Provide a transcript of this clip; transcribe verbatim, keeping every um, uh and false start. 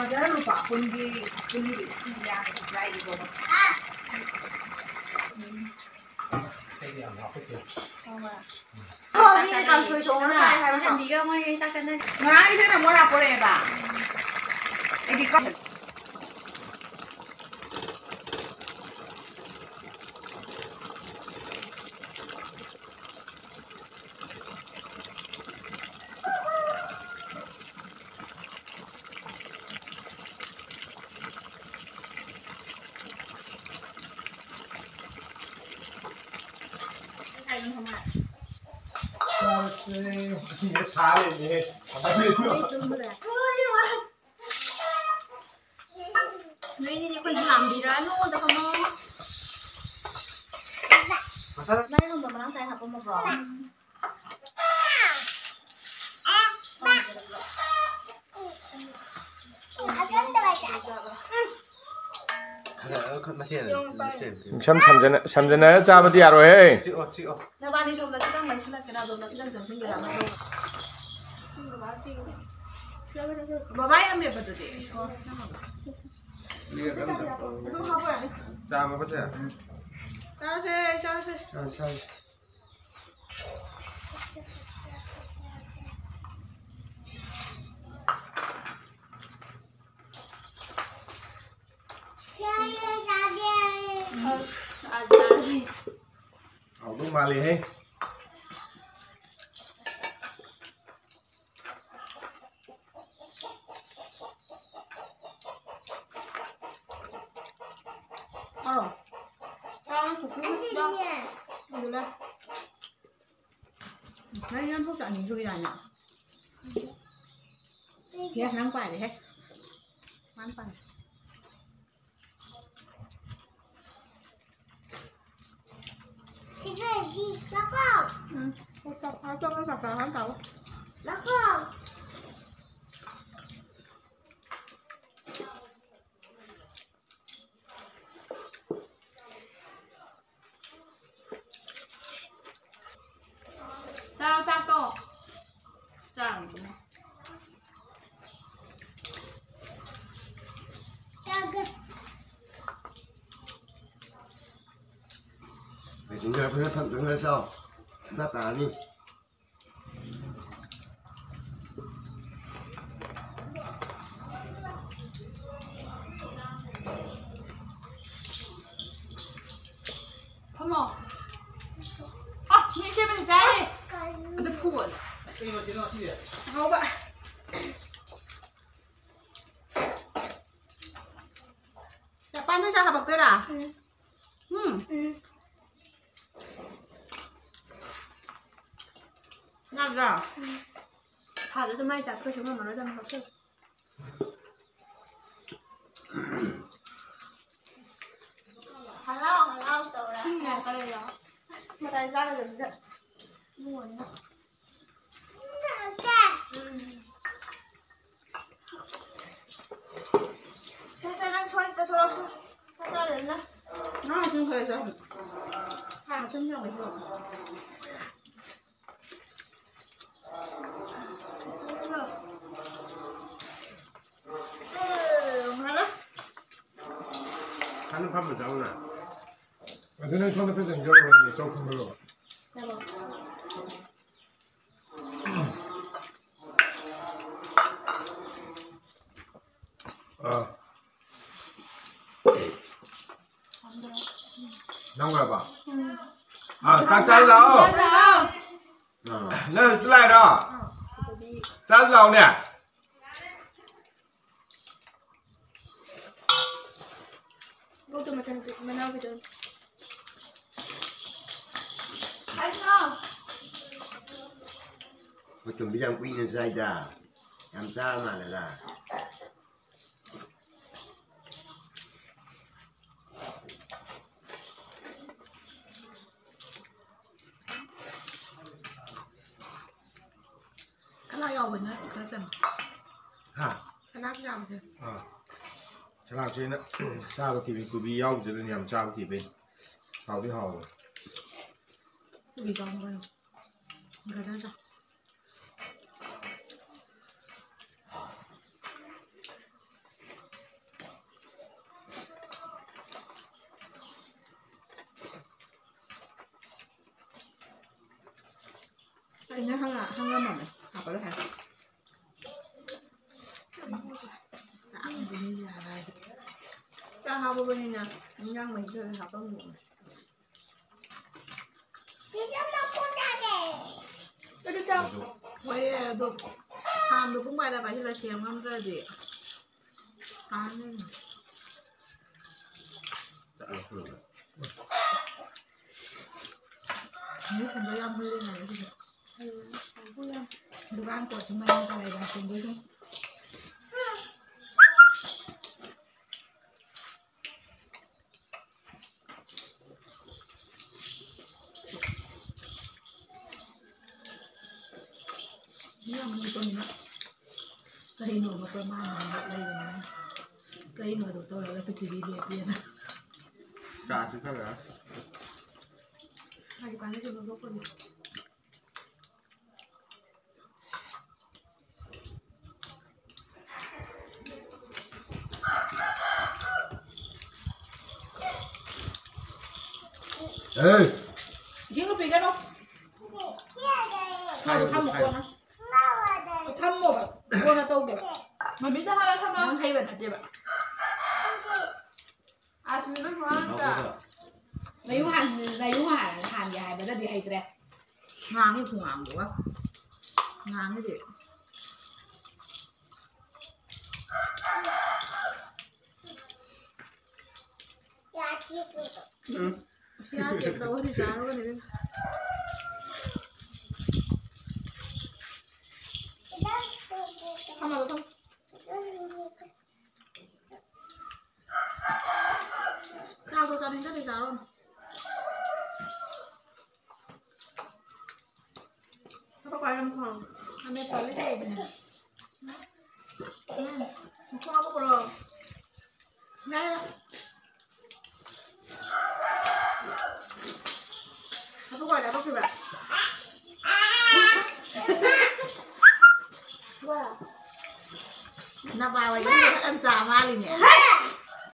ꯂꯨꯄꯥ ꯀꯨꯟꯒꯤ, ꯀꯨꯟꯒꯤ ꯌꯥꯡꯈꯩ ꯌꯥꯏꯒꯤꯀꯣ꯫ ꯉꯔꯥꯡꯒꯤꯗꯨꯅ ꯃꯣꯏ ꯆꯥꯛ ꯆꯥꯅꯩ꯫ ꯑꯩꯗꯤ ꯀ- ꯆꯥꯔꯁꯦ꯫ ꯏꯁꯤꯡꯁꯦ ꯁꯥ ꯂꯩꯔꯝꯃꯦꯍꯦ꯫ ꯅꯣꯏꯅꯤꯗꯤ ꯑꯩꯈꯣꯏꯅ ꯍꯥꯝꯕꯤꯔꯛꯑꯅꯨ, ꯗ ꯀꯃꯣ꯫ ꯃꯁꯥꯅ ꯃꯥꯏꯔꯣꯡꯕ ꯃꯔꯥꯡ ꯀꯥꯏ ꯍꯥꯞꯄꯝꯃꯕ꯭ꯔꯣ? ꯈꯔ ꯈꯨꯠ ꯃꯁꯦꯟ ꯁꯦꯝ ꯁꯦꯝ꯫ ꯁꯝ ꯁꯝꯖꯟꯅ-, ꯁꯝꯖꯟꯅꯔ ꯆꯥꯕꯗꯤ ꯌꯥꯔꯣꯏꯍꯦ꯫ ꯆꯤꯛꯑꯣ, ꯆꯤꯛꯑꯣ꯫ ꯅꯕꯥꯅꯤ ꯁꯣꯝꯗ ꯈꯤꯇꯪ ꯂꯩꯁꯤꯜꯂꯛꯀꯦꯔꯥ? ꯑꯗꯣꯝꯗ ꯈꯤꯇꯪ ꯆꯪꯁꯤꯟꯒꯦꯔꯥ? ꯕꯕꯥ ꯌꯥꯝ ꯂꯦꯞꯄꯗꯨꯗꯤ꯫ ꯑꯗꯨꯝ ꯍꯥꯞꯄ ꯌꯥꯅꯤ꯫ ꯆꯥꯝꯃꯒꯁꯦ꯫ ꯆꯥꯔꯁꯦ, ꯆꯥꯔꯁꯦ꯫ ꯆꯥꯔꯁꯦ, ꯆꯥꯔꯁꯦ꯫ ꯍꯥꯎꯗꯧ ꯃꯥꯜꯂꯦꯍꯦ꯫ ꯑꯧ꯫ ꯆꯥꯔꯣ, ꯆꯨꯀꯤ꯫ ꯑꯗꯨꯅꯦ꯫ ꯑꯗꯨꯅꯦ꯫ ꯅꯪ ꯌꯥꯝ ꯊꯣꯛꯇ ꯑꯅꯤ ꯁꯨꯏ ꯌꯥꯏꯅ꯫ ꯌꯦ, ꯅꯪ ꯄꯥꯏꯔꯦꯍꯦ꯫ ꯃꯥꯅ ꯄꯥꯏꯔꯦ꯫ ꯎꯝ꯫ ꯆꯥꯔꯣ ꯆꯥꯛꯇꯣ꯫ ꯆꯥꯔꯣ꯫ ꯐꯖꯅ ꯐꯝ-, ꯐꯖꯅ ꯆꯥꯎ꯫ ꯍꯤꯗꯥꯛ ꯇꯥꯔꯅꯤ꯫ ꯐꯝꯃꯣ꯫ ꯑ, ꯃꯤ ꯁꯦꯝꯕꯗꯤ ꯆꯥꯔꯦ꯫ ꯑꯗꯨ ꯐꯨꯑꯣ꯫ ꯍꯥꯎꯕ꯫ ꯆꯄꯥꯟ ꯅꯣꯏ ꯆꯥ ꯍꯥꯄꯛꯇꯣꯏꯔꯥ? ꯎꯝ꯫ ꯎꯝ? ꯎꯝ꯫ ꯌꯥꯗ꯭ꯔꯥ? ꯎꯝ꯫ ꯐꯥꯗ ꯑꯗꯨꯝ ꯃꯥꯏ ꯆꯥꯛ ꯀꯩꯁꯨ ꯉꯝꯃꯔꯣꯏꯗ, ꯑꯃꯨꯛ ꯍꯥꯞꯆꯜꯂꯨ꯫ ꯍꯜꯂꯥꯎ, ꯍꯜꯂꯥꯎ ꯇꯧꯔ꯫ ꯎꯝ, ꯌꯥꯔꯛꯀꯗꯣꯏꯔꯣ? ꯑꯁ, ꯃꯇꯥꯏ ꯆꯥꯒꯗꯕꯁꯤꯗ꯫ ꯏꯕꯨꯡꯉꯣꯅꯤꯅ꯫ ꯁꯦ, ꯁꯦ, ꯅꯪ ꯁꯣꯏ ꯆꯠꯊꯣꯔꯛꯑꯣ, ꯁꯦ꯫ ꯆꯥꯛ ꯆꯥꯔꯦꯗꯅ꯫ ꯅꯪ ꯑꯗꯨꯝ ꯈꯔ ꯆꯥꯎ꯫ ꯍꯥ, ꯑꯗꯨꯝ ꯌꯥꯎꯋꯦ, ꯁꯤꯗ꯫ ꯍꯥꯟꯅ ꯐꯝꯃ ꯆꯥꯎꯅ꯫ ꯑꯗꯨ ꯅꯪ ꯁꯣꯝꯗ ꯈꯔ ꯆꯪꯖꯔꯛꯑꯣ, ꯆꯧ ꯈꯟꯕ ꯂꯣꯏꯔ꯫ ꯆꯠꯂꯣ꯫ ꯑꯥ꯫ ꯅꯪꯈ꯭ꯔꯕ? ꯎꯝ꯫ ꯑꯥ, ꯆꯥꯛ ꯆꯥꯔ ꯂꯥꯛꯑꯣ꯫ ꯆꯥꯔ ꯂꯥꯛꯑꯣ꯫ ꯑꯥ꯫ ꯅꯪ ꯍꯧꯖꯤꯛ ꯂꯥꯛꯏꯔꯣ? ꯑꯥ, ꯀꯣꯕꯤ꯫ ꯆꯥꯔ ꯂꯥꯛꯑꯣꯅꯦ꯫ ꯂꯣꯛꯇ ꯃꯆꯟ ꯃꯅꯥꯎꯒꯤꯗꯣ꯫ ꯍꯥꯏꯁꯅꯣ꯫ ꯃꯇꯨꯝꯗꯤ ꯌꯥꯝ ꯀꯨꯏꯅ ꯆꯥꯏꯗ꯫ ꯌꯥꯝ ꯆꯥꯔ ꯃꯥꯜꯂꯦꯗ꯫ ꯁꯂꯥꯛ ꯌꯥꯎꯕꯅ ꯈꯔ ꯆꯝꯃꯦ꯫ ꯍꯥ? ꯁꯂꯥꯛ ꯌꯥꯎꯕꯁꯦ꯫ ꯑꯥ꯫ ꯁꯂꯥꯛꯁꯦ ꯑꯩꯅ ꯆꯥꯕ ꯀꯤꯕꯤ, ꯀꯣꯕꯤ ꯌꯥꯎꯕꯁꯤꯗꯅꯦ ꯌꯥꯝ ꯆꯥꯕ ꯀꯤꯕꯩ꯫ ꯍꯥꯎꯗꯤ ꯍꯥꯎꯋꯦ꯫ ꯀꯣꯕꯤ ꯆꯥꯎ ꯀꯩꯅꯣ꯫ ꯒꯖꯔ ꯆꯥꯎ꯫ ꯅꯪ ꯍꯪꯉ-, ꯍꯪꯉꯝꯃꯝꯃꯦ꯫ ꯍꯥꯞꯄꯔꯣꯏ ꯍꯥꯏ꯫ ꯆꯥꯛ ꯍꯥꯞꯄꯕꯅꯤꯅ ꯍꯥꯏꯗꯤ꯫ ꯆꯥꯛ ꯍꯥꯞꯄꯕꯅꯤꯅ ꯏꯟꯖꯥꯡ ꯃꯍꯤꯗꯣ ꯑꯣꯏꯅ ꯍꯥꯞꯄꯝꯃꯣ꯫ ꯑꯗꯨ ꯆꯥꯎ꯫ ꯍꯣꯏꯌꯦ, ꯑꯗꯣ ꯈꯥꯝꯗꯣ ꯄꯨꯡ ꯀꯌꯥꯗ ꯄꯥꯏꯁꯤꯜꯂ ꯁꯦꯝ ꯉꯝꯗ꯭ꯔꯗꯤ ꯀꯥꯟꯅꯗꯦꯅ꯫ ꯆꯠꯂꯣ, ꯈꯨꯔꯨꯝꯂꯣ꯫ ꯃꯤ ꯁꯣꯝꯗ ꯌꯥꯝ ꯍꯨꯜꯂꯦ ꯍꯥꯏꯌꯦ ꯁꯤꯗ꯫ ꯗꯨꯀꯥꯟ ꯄꯣꯠꯁꯨ ꯃꯔꯥꯡ ꯀꯥꯏ ꯂꯩꯕ ꯁꯣꯝꯗꯁꯨ꯫ ꯃꯤ ꯌꯥꯝ ꯂꯩꯇꯕꯅꯤꯅ ꯀꯩꯅꯣꯕ ꯄ꯭ꯔꯃꯥꯟ ꯑꯃ ꯂꯩꯕꯅꯤꯅ ꯀꯩꯅꯣꯗꯣ ꯇꯧꯔꯒ ꯄ꯭ꯔꯤꯊꯤꯕꯤ ꯂꯦꯞꯄꯦꯅ꯫ ꯆꯥꯁꯤ ꯈꯔ꯫ ꯍꯥꯏꯗꯤ ꯀꯥꯟꯅꯗꯦ ꯂꯧꯊꯣꯛꯄꯒꯤ꯫ Hey! ꯏꯁꯤꯡꯗꯣ ꯄꯤꯒꯅꯨ꯫ ꯁ꯭ꯋꯥꯏꯗ ꯊꯝꯃꯣ ꯀꯣꯟꯅ꯫ ꯊꯝꯃꯣꯕ꯫ ꯀꯣꯟꯅ ꯇꯧꯒꯦꯕ꯫ ꯃꯃꯤꯗ ꯍꯥꯏꯔ ꯊꯝꯃꯣ꯫ ꯅꯪ ꯍꯩꯕ ꯅꯠꯇꯦꯕ꯫ ꯑꯁꯃꯤꯗ ꯁꯨꯃꯥꯏꯅ ꯇꯧ꯫ ꯅꯌꯨ ꯍꯥꯟ-, ꯅꯌꯨ ꯍꯥꯟ-, ꯍꯥꯟꯒꯦ ꯍꯥꯏꯕꯗꯗꯤ ꯍꯩꯇ꯭ꯔꯦ꯫ ꯉꯥꯡꯉꯤ ꯈꯨꯉꯥꯡꯗꯨꯒ꯫ ꯉꯥꯡꯉꯤꯗꯤ꯫ ꯎꯝ꯫ ꯌꯥꯗꯦ, ꯇꯧꯔꯗꯤ ꯆꯥꯔꯨꯒꯅꯤ ꯏꯕꯦꯝꯃ꯫ ꯊꯝꯃꯒ ꯊꯝꯃꯣ꯫ ꯆꯥꯛꯇꯣ ꯆꯥꯅꯤꯡꯗ꯭ꯔꯗꯤ ꯆꯥꯔꯨꯔꯅꯨ꯫ ꯑꯇꯣꯞꯄ ꯌꯥꯝ ꯊꯣꯡ-, ꯑꯃꯦꯠꯄ ꯂꯣꯏ ꯍꯩꯕꯅꯦ꯫ ꯎꯝ, ꯃꯈꯣꯡ ꯍꯥꯞꯄꯛꯈ꯭ꯔꯣ꯫ ꯌꯥꯔꯦ꯫ ꯍꯥꯞꯄꯛꯈ꯭ꯔꯣ, ꯍꯥꯞꯄꯛꯈꯤꯕ꯫ ꯅꯄꯥ ꯍꯣꯏꯗꯤ ꯐꯖꯅ ꯆꯥ ꯃꯥꯜꯂꯤꯅꯦ꯫